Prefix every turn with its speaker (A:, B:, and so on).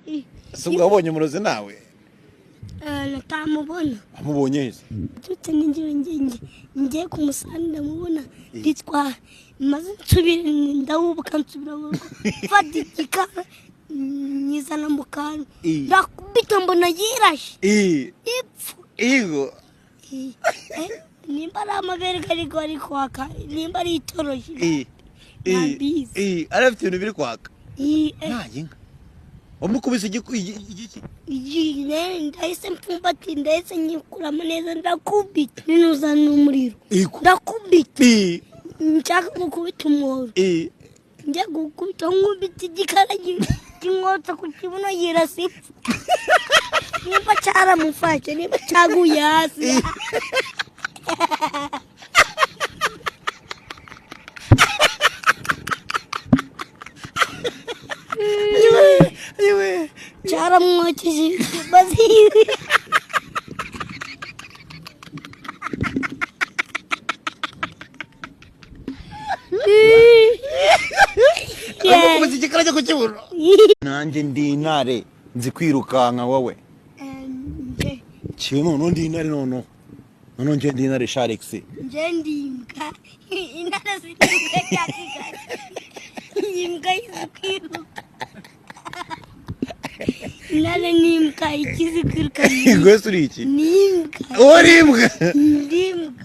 A: Ese ubwo wabonye umurozi nawe?
B: Natamubona.
A: Wamubonye he?
B: Mbyutse ninjira ngiye ku musarani, ndamubona, nditwara maze nsubira, ndawubuka, nsubira mu rugo, mfata igikara nyizana mu kantu, ndakubita, mbona yirashe ipfu.
A: Igo.
B: Nimba ari amabere ariko ari kwaka, nimba ari itoroshi. Ntabizi.
A: Ari afite ibintu biri kwaka.
B: Eh.
A: Nta inka wamukubise igiki?
B: Ndahise mpfumbati, ndahise nyikuramo neza, ndakubita ninuzana umuriro.
A: Igo.
B: Ndakubita, nshaka gukubita umwobo, njya gukubita, nkubita igikara kimwotsa ku kibuno, yirasa ipfu. Nimba cyaramufashe, nimba cyaguye hasi.
A: Yewe.
B: Cyaramwokeje maze.
A: Wamukubise igikara cyo ku kibuno. Nanjye ndi intare, nzi kwirukanka wowe. Kiwe noneho ndi intare, noneho njye ndi intare Sharex.
B: Nje ndi imbwa. Intare ziri imbwa cya Kigali. Iyi mbwa izi kwiruka. Intare ni imbwa ikizi kwiruka.
A: Rwese uri iki?
B: Ni imbwa.
A: Uri imbwa.
B: Ndi imbwa.